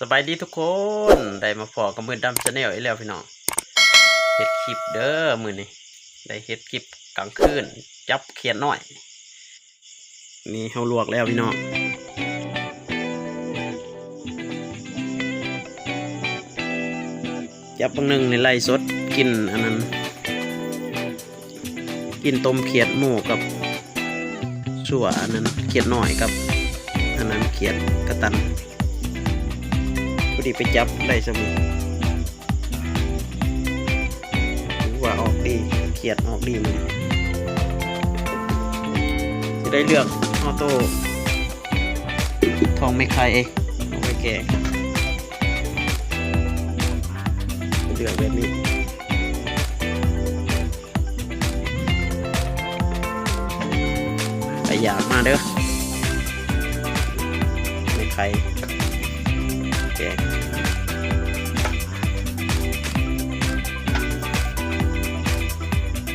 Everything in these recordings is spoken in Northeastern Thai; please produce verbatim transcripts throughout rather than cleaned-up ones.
สบายดีทุกคนได้มาพ้อกับมืดดำแชนแนลอีกแล้วพี่น้องเฮ็ดคลิปเด้อมื้อนี้ได้เฮ็ดคลิปกลางคืนจับเขียดน้อยนี่เฮาลวกแล้วพี่น้องจับบางหนึ่งในไล่สดกินอันนั้น กินต้มเขียดหมูกับสั่วอันนั้นเขียดน้อยกับอันนั้นเขียดกระตันพอดีไปจับได้สมุนถือว่าออกดีเขียดออกดีมันจะได้เลือกออโต้ทองไม่ใครเองเอาไปแกงเลือกแบบนี้ไปอยากมาเด้อไม่ใครแกง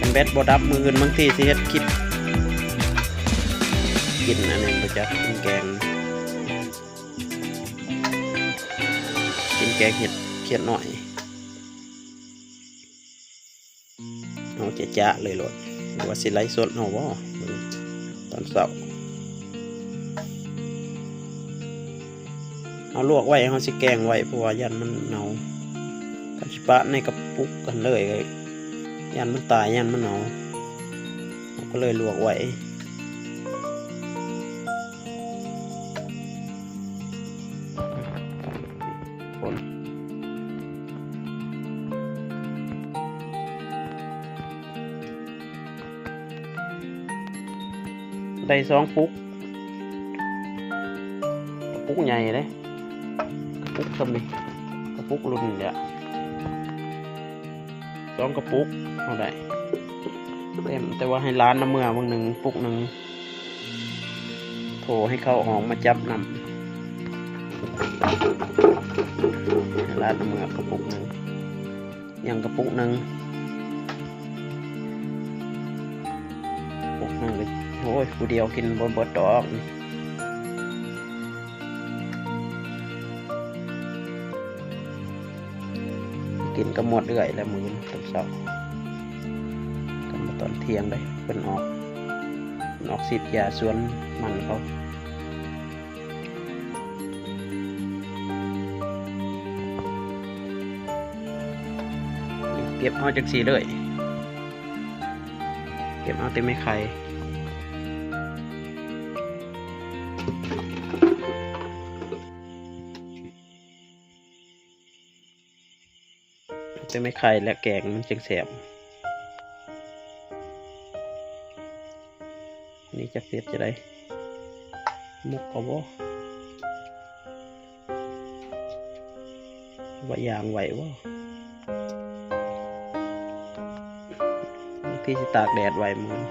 กันแบตบอดับมืออื่นบางทีสิเฮ็ดคลิปกินอันนี้บ่จักกินแกงกินแกงเห็ดเขียดหน่อยเอาจะจะเลยโลดหรือว่าสิไลฟ์สดเอาบ่ตอนเช้าเอาลวกไว้เฮาสิแกงไว้เพราะว่าย่านมันเน่าคันสิปะในกระปุกกันเลยย่านมันตายย่านมันเน่าเฮาก็เลยลวกไว้ได้สองปุกกระปุกใหญ่เลยกระปุกสมิกระปุกรุ่นเนี่ยสองกระปุกเท่าไหร่เต็มแต่ว่าให้ร้านน้ำเมือเบิ่งหนึ่งปุกหนึ่งโทรให้เขาออกมาจับนำให้ร้านน้ำเมือกระปุกหนึ่งยังกระปุกหนึ่งปุกหนึ่งเลยโอ้ยผู้เดียวกินบ่เบิดดอกกินก็หมดเอื่อยแล้วมื้อตอนเช้ากันมาตอนเที่ยงได้เป็นออกเป็นออกสิทธิ์ยาสวนมันเขาเก็บเอาจากสีเลยเก็บเอาแต่ไม่ไข่แต่ไม่ไข่และแกงมันจึงแสบนี่จะเสียจะได้มุกเอาบ่ว่ายางไหวบ่ที่จะตากแดดไหวมัน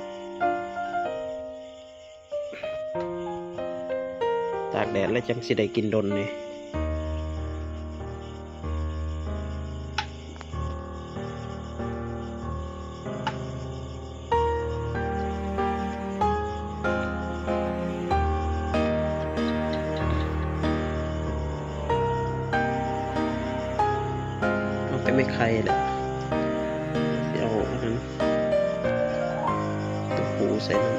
ตากแดดแล้วจังสิได้กินดนนี่เอาแต่ไม่ไข่แหละเอาอันนั้นตัวปูใส่น้ำ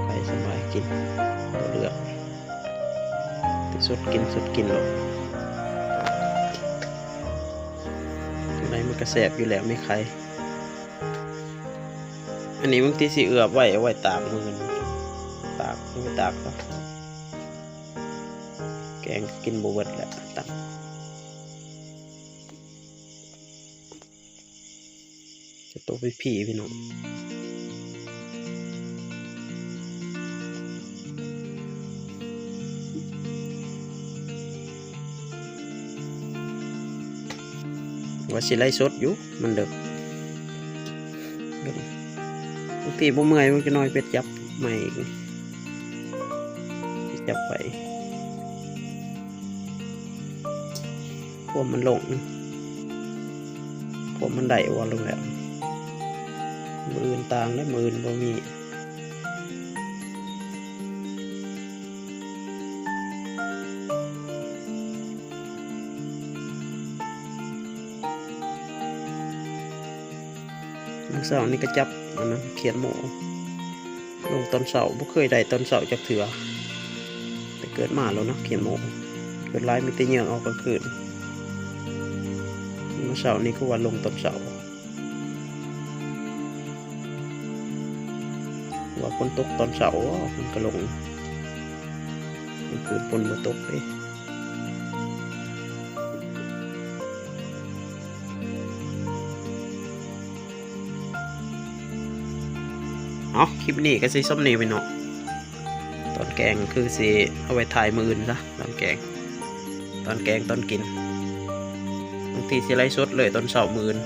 ไปสบายกินตัวเลือกสดกินสดกินหรอกอะไรมันกระแสบอยู่แล้วไม่ไข่อันนี้บางทีสิเอือบไว้เอาไว้ตากมือตากมือตากก็แกงกินบวชแหละตักจะโตไปผีพี่น้องว่าสิไล่สดอยู่มันเดิกบางทีบ่เมื่อยมันจะน้อยเป็ดจับใหม่จับไปพวกมันลงพวกมันได้วันลงแล้วมืออื่นต่างและมืออื่นบ่มี เ มื้อเช้านี่ก็จับอันนั้นเขียดหมู ลงตอนเช้า บ่เคยได้ตอนเช้าจักเทื่อ แต่เกิดมาแล้วเนาะ เขียดหมู เกิดหลายมีแต่เหยื่อออกกลางคืน มื้อเช้านี่คือว่าลงตอนเช้า ว่าฝนตกตอนเช้า มันก็ลง กลางคืนฝนบ่ตกเด้ เอา คลิปนี้ก็สิส่ำนี้ไปเนาะ ตอนแกงคือสิเอาไว้ถ่ายมื้ออื่นซะ ตอนแกง ตอนแกงตอนกิน บางทีสิไลฟ์สดเลยตอนเช้ามื้ออื่น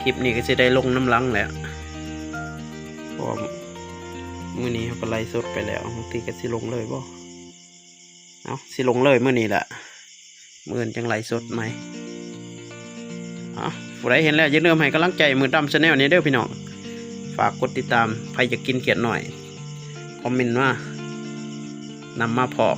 คลิปนี้ก็สิได้ลงนำหลังแหละ เพราะว่ามื้อนี้เราก็ไลฟ์สดไปแล้ว บางทีก็สิลงเลยบ่ เอา สิลงเลยมื้อนี้แหละ มื้ออื่นจั่งไลฟ์สดใหม่ เอา ผู้ใดเห็นแล้วอย่าลืมให้กำลังใจมือดำแชนแนลนี้เด้อพี่น้อง ฝากกดติดตาม ใครอยากกินเขียดหน่อย คอมเมนต์มา นำมาพร้อม